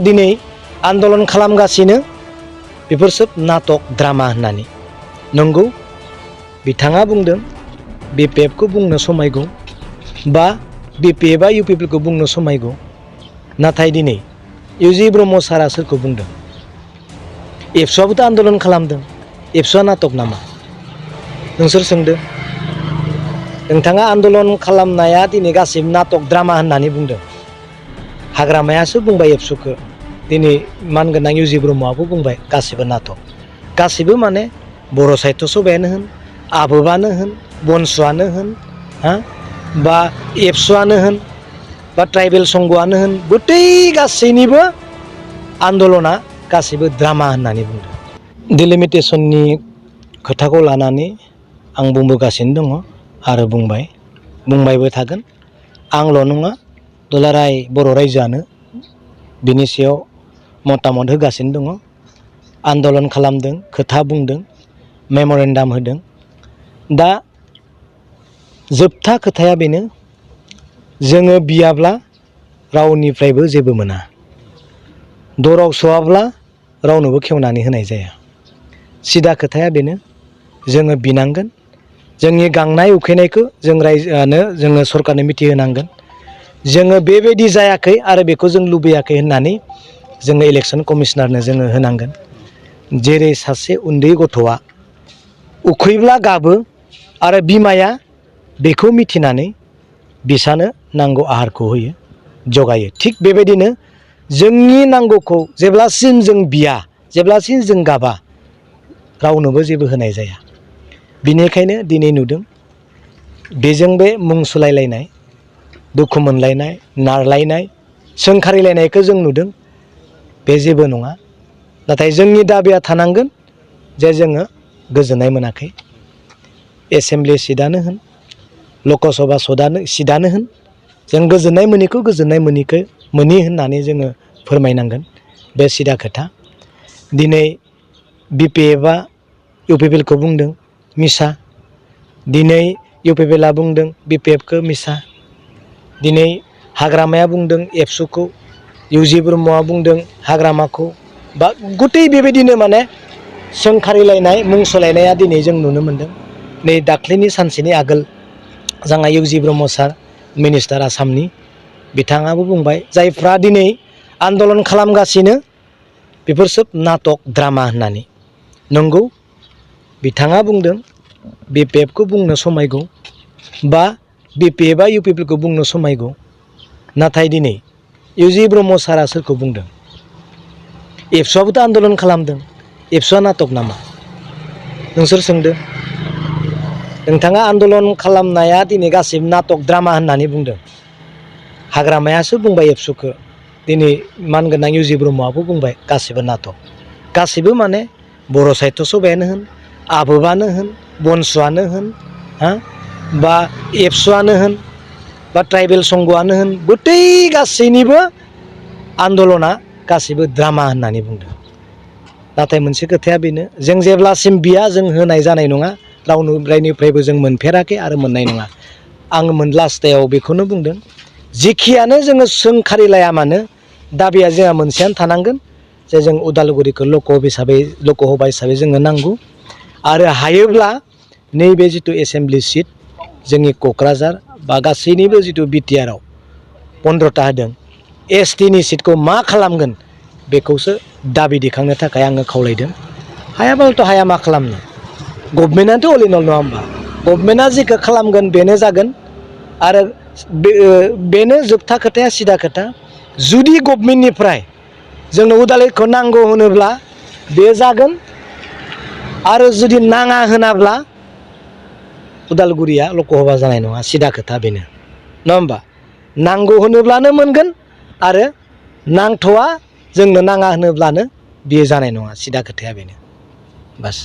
दिनै आन्दलन खालामगासिनो बेफोर सोब नाटक ड्रामा होननानै नंगौ बिथाङा बुंदों BPF खौ बुंनो समायगौ बा BPF आ UPPL खौ बुंनो समायगौ नाथाय दिनै UG ब्रह्म सारा सोरखौ बुंदों एबसुआबोथ' आन्दलन खालामदों एबसुआ नाटक नामा नोंसोर सोंदो नोंथाङा आन्दलन खालामनाया दिनै गासिबो नाटक ड्रामा होननानै बुंदों हाग्रामायासो बुंबाय एबसुखौ दिनै मानगोनां UG ब्रह्मआबो बुंबाय गासिबो नाटक गासिबो माने बर' साहित्य सभायानो होन आबोबानो होन बनसुआनो होन बा एबसुआनो होन बा ट्राइबेल संघआनो होन गतै गासैनिबो आन्दलना गासिबो ड्रामा होननानै बुंदों डिलिमिटेसननि खोथाखौ लानानै आं बुंबोगासिनो दङ आरो बुंबायबो थागोन आंल' नङा दुलाराय बर' रायजोआनो बिनि सायाव मतामत होगासिनो दङ आन्दलन खालामदों खोथा बुंदों मेम'रेन्डाम होदों दा जोबथा खोथाया बेनो जोङो बियाब्ला रावनिफ्रायबो जेबो मोना दराव सौवाब्ला रावनोबो खेवनानै होनाय जाया सिदा खोथाया बेनो जोङो बिनांगोन जोंनि गांनाय उखैनायखौ जों रायजोआनो जोङो सरकारनो मिथिहोनांगोन जोङो बेबायदि जायाखै आरो बेखौ जों लुबैयाखै होननानै जोङो इलेक्सन कमिशनारनो जोङो होनांगोन जेरै सासे उन्दै गथ'आ उखैब्ला गाबो आरो बिमाया बेखौ मिथिनानै बिसानो नांगौ आहारखौ होयो जगायो थिग बेबायदिनो जोंनि नांगौखौ जेब्लासिम जों बिया जेब्लासिम जों गाबा रावनोबो जेबो होनाय जाया बिनिखायनो दिनै नुदों बेजों बे मुं सुलायलायनाय दुखु मोनलायनाय नारलायनाय सोंखारिलायनायखौ जों नुदों बे जेबो नङा नाथाय जोंनि दाबिया थानांगोन जे जोङो गोजोननाय मोनाखै एसेमब्लि सिटआनो होन लकसभा सिटआनो होन जों गोजोननाय मोनि होननानै जोङो फोरमायनांगोन बे सिदा खोथा दिनै BPF आ UPPL खौ बुंदों मिसा दिनै UPPL आ बुंदों BPF खौ मिसा दिनै हाग्रामाया बुंदों एबसुखौ UG ब्रह्मआ बुंदों हाग्रामाखौ बा गतै बेबायदिनो माने सोंखारिलायनाय मुं सोलायनाया दिनै जों नुनो मोन्दों नै दाख्लैनि सानसेनि आगोल जोंहा UG ब्रह्म सार मिनिस्टार आसामनि बिथाङाबो बुंबाय जायफ्रा दिनै आन्दलन खालामगासिनो बेफोर सोब नाटक ड्रामा होननानै नंगौ बिथाङा बुंदों BPF खौ बुंनो समायगौ बा BPF आ UPPL खौ बुंनो समायगौ नाथाय दिनै UG ब्रह्म सारा सोरखौ बुंदों एबसुआबोथ' आन्दलन खालामदों एबसुआ नाटक नामा नोंसोर सोंदो नोंथाङा आन्दलन खालामनाया दिनै गासिबो नाटक ड्रामा होननानै बुंदों हाग्रामायासो बुंबाय एबसुखौ दिनै मानगोनां UG ब्रह्मआबो बुंबाय गासिबो नाटक गासिबो माने बर' साहित्य सभायानो होन आबोबानो होन बनसुआनो होन बा एबसुआनो होन बा ट्राइबेल संघआनो होन गतै गासैनिबो आन्दलना गासिबो ड्रामा होननानै बुंदों नाथाय मोनसे खोथाया बेनो जों जेब्लासिम बिया जों होनाय जानाय नङा रावनिफ्रायबो जों मोनफेराखै आरो मोननाय नङा आङो लास्टायाव बेखौनो बुंदों जेखियानो जोङो सोंखारिलाया मानो दाबिया जोंहा मोनसेयानो थानांगोन जे जों उदालगुरिखौ लकसभा हिसाबै जोङो नांगौ आरो हायोब्ला नैबे जिथु एसेमब्लि सिट जोंनि क'क्राझार बा गासैनिबो जिथु BTR आव 15टा होदों ST नि सिटखौ मा खालामगोन बेखौसो दाबि दैखांनो थाखाय आङो खावलायदों हायाबाथ' हाया मा खालामनो गभर्नमेन्टआथ' अल इन अल नङा होमबा गभर्नमेन्टआ जेखौ खालामगोन बेनो जागोन आरो बेनो जोबथा खोथाया सिदा खोथा जुदि गभर्नमेन्टनिफ्राय जोंनो उदालगुरिखौ नांगौ होनोब्ला बे जागोन आरो जुदि नाङा होनाब्ला उदालगुरिया लकसभा जानाय नङा सिदा खोथा बेनो नङा होमबा नांगौ होनोब्लानो मोनगोन आरो नांथ'वा जोंनो नाङा होनोब्लानो बियो जानाय नङा सिदा खोथाया बेनो बास